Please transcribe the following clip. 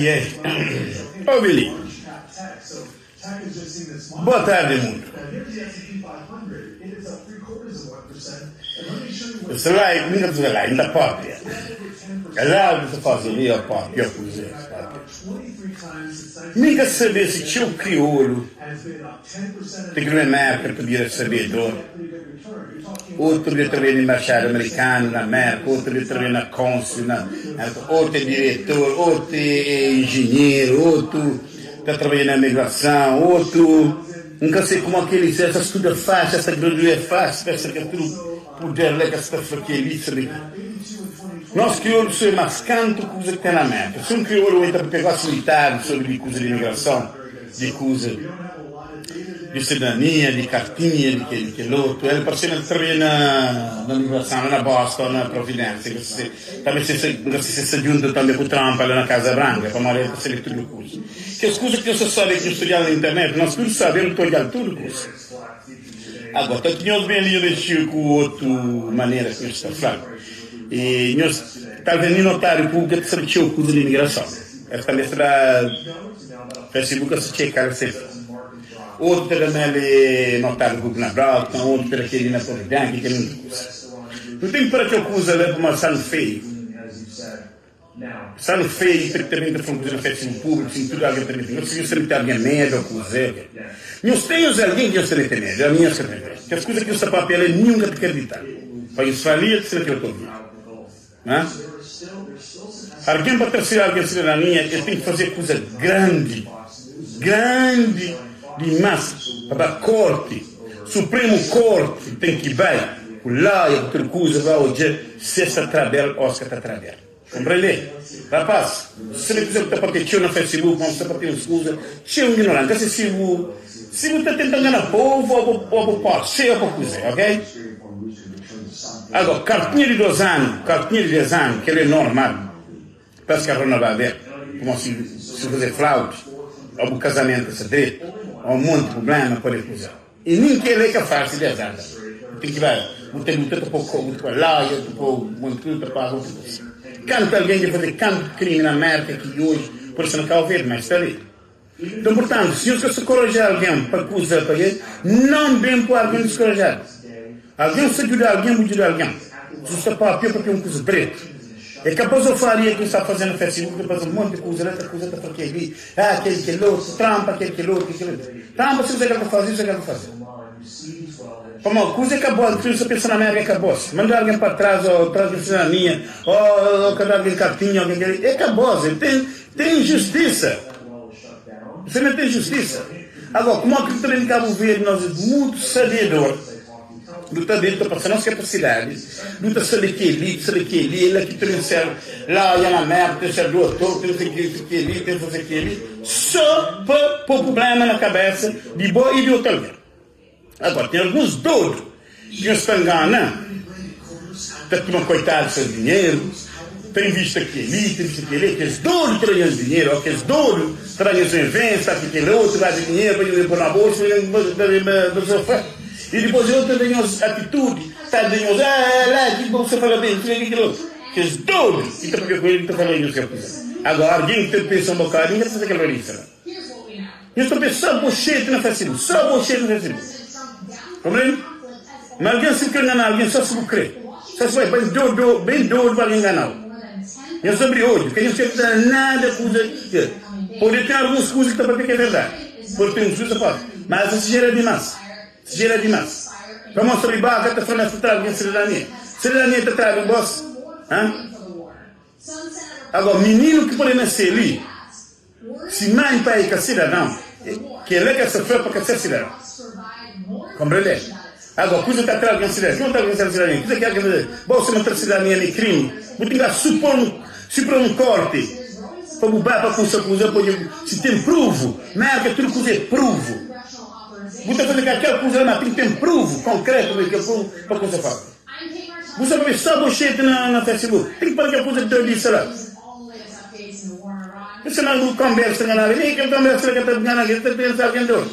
Ai ai Obi li Boa tardi mundu Sta la mi ka ta la mi ta papia La mi ta faze li o papia o kuze papia Mi ka sabe si txeu kriolu ta kre Merka ta bira sabedor Otu bira trabadja na embaixada amerikanu na Merka, otu bira trabadja na konsul na Merka, otu é diretor, otu é enjinheru, otu ta trabadja na migrason, otu N ka sai kuma kel li, es ta studa faxi, es ta gradua faxi, pa es ta tudu puder la ki es ta fla kel li, sabe ki nos kriolu so é mas kantu kuza ki ten na Merka. Si un kriolu oita pa pega gosi mitadi sobri di kuza di migrason, di kuza. Di sidadania, di kartinha, di kel, di kel otu. El parse ma el ta trabadja na, na migrason, la na Boston, na Providência. N ka si, talvês se, n ka si se sta djuntu tanbe ku Trump la na Casa Branca, pamodi el ta sabe tudu kuza. Kes kuza ki nhos ta sabe ki nhos ta odjal na internet, nos tudu sabe, el ta odjal tudu kuza. Agora, ta ki nhos ben li, nhos ben txiga ku otu manera ki nhos ta fla. I nhos, talvês nin notáriu públiku ta sabe txeu kuza di imigrason. Es tanbe sta da. Facebook ka sa txeka la se Otu ta da mel e notadu grupu na Brockton, otu ta da kel li na Providencia, kel monti kuza. Nu ten ki para txeu kuza la pamodi sta-nu feiu. Sta-nu feiu ta ta ben ta fla un kuza na Facebook públiku sin tudu algen ta mete. Nhos nhos ta mete algen medu o kuze. Nhos ten nhos algen ki nhos ta mete medu, ami nhos ka ta mete. Kes kuza ki nhos ta papia la ninhun ka ta kredita. Pa nhos fla li el ta sina kel otu algen. Né? Algen pa tra algen sidadania el ten ki faze kuza grandi, grandi dimas pa ba korti, supremu korti ten ki bai ku laia ku tudu kuza ba odja si es ta traba el o es ka ta traba el. Konprende? Rapaz, sabe kuza ku ta papia txeu na facebook, ma bu sta papia uns kuza txeu ignorante, ka se si bu si bu ta tenta ngana povu o bu o bu pode se o pa kuze, ok? Agora, kartinha di dos anu, kartinha di des anu, kel é normal pa es ka renovaba el, pamodi si si bu faze fraude, o bu kazamentu ka sta dretu, o un monti prubléma pode kuza. I nin kel é ka fásil des anu tanbe. Bu ten ki bai, bu ta luta, ta pô bu ta pô lawyer, ta pô monti kuza, ta paga otu kuza. Kantu algen dja faze kantu krimi na Mérka ki oji pode sta na Kau Verdi, ma es sta li. Nton, purtantu, si nhos ka sta koraja algen pa kuza pa el, non ben poi algen diskorajadu. Algen sta djuda algen, bu djuda algen. Si bu sta papia, papia un kuza dretu. É ka bazofaria ki bu sta faze na Facebook, ta faze un monti kuza la, ta kuza, ta fla kel-li, ah, kel, kel otu, tranpa kel, kel otu, kel otu. Tranpa si bu sa kel ka faze, bu sa kel ka faze. Pamodi kuza é ka bos, bu sta pensa na merda é ka bos. Manda algen pa tras, o tras di cidadania, o ka da algen kartinha, o kel, é ka bos, ten, ten justisa. Você não tem justiça. Agora, como é que também em Cabo Verde nós é muito sabedor do também tá passando nossa capacidade, do tá saber que ali, saber que ali, ele aqui tem ser lá e na merda, tem ser doutor, tem ser que que ali, tem fazer que ali, só para pôr problema na cabeça de boa e de outro alguém. Agora, tem alguns doidos que nhos ta ngana, ta tuma koitadu ses dinheru, ta invista keli, ta invista keli, kes dodu ta da nhos dinheru, ô kes dodu ta da nhos invensa ki kel otu ba da dinheru pa nhos pô na bolsu, pa nhos fa. I dipôs el ta da nhos atitudi, ta da nhos, ah, la, ki bu sta fala ben, kila, kila otu. Kes dodu ki ta papia ku el, ta fala nhos kel kuza. Agora, algen ki ta pensa un bokadu, inda ta faze kel ralisa la. Nhos ta pensa só boxete na Facebook, só boxete na Facebook. Komprende? Ma algen si bu kre ngana algen só si bu kre. Só si bai ben dodo, ben dodo pa algen nganau. Nhos abri odju, ka nhos kre ta nada kuza ke pode ten alguns kuza ki ta papia ki é verdadi. Pode ten uns kuza pode, mas es exagera dimas. Exagera dimas. Pa mostra riba ka ta fla ma es ta tra algen sidadania. Sidadania ta tradu un bos? Hã? Agora, mininu ki pode nase li, Si mãe i pai ka sidadão, kela ka sta fla pa ka ser sidadão. Komprende? Agora, kuza ta tra algen sidadania. Ki ta tra algen sidadania? Kuza ki algen faze? Bo, si ma tra sidadania mi krimi, bu ten ka supor un, supor un korti pa bu ba pa kusa kuza pode, si ten pruvu. Merka tudu kuza é pruvu. Bu ta faze kalker kuza la, ma ten ki ten pruvu konkretu pa kel pruvu pa kusa fala. Bu sta pabia só boxete na na Facebook. Ten ki para kel kuza doidisa la. Pensa na bu konbersa nganadu. Mi kel konbersa la ka ta ngana algen, ta pensa algen doidu.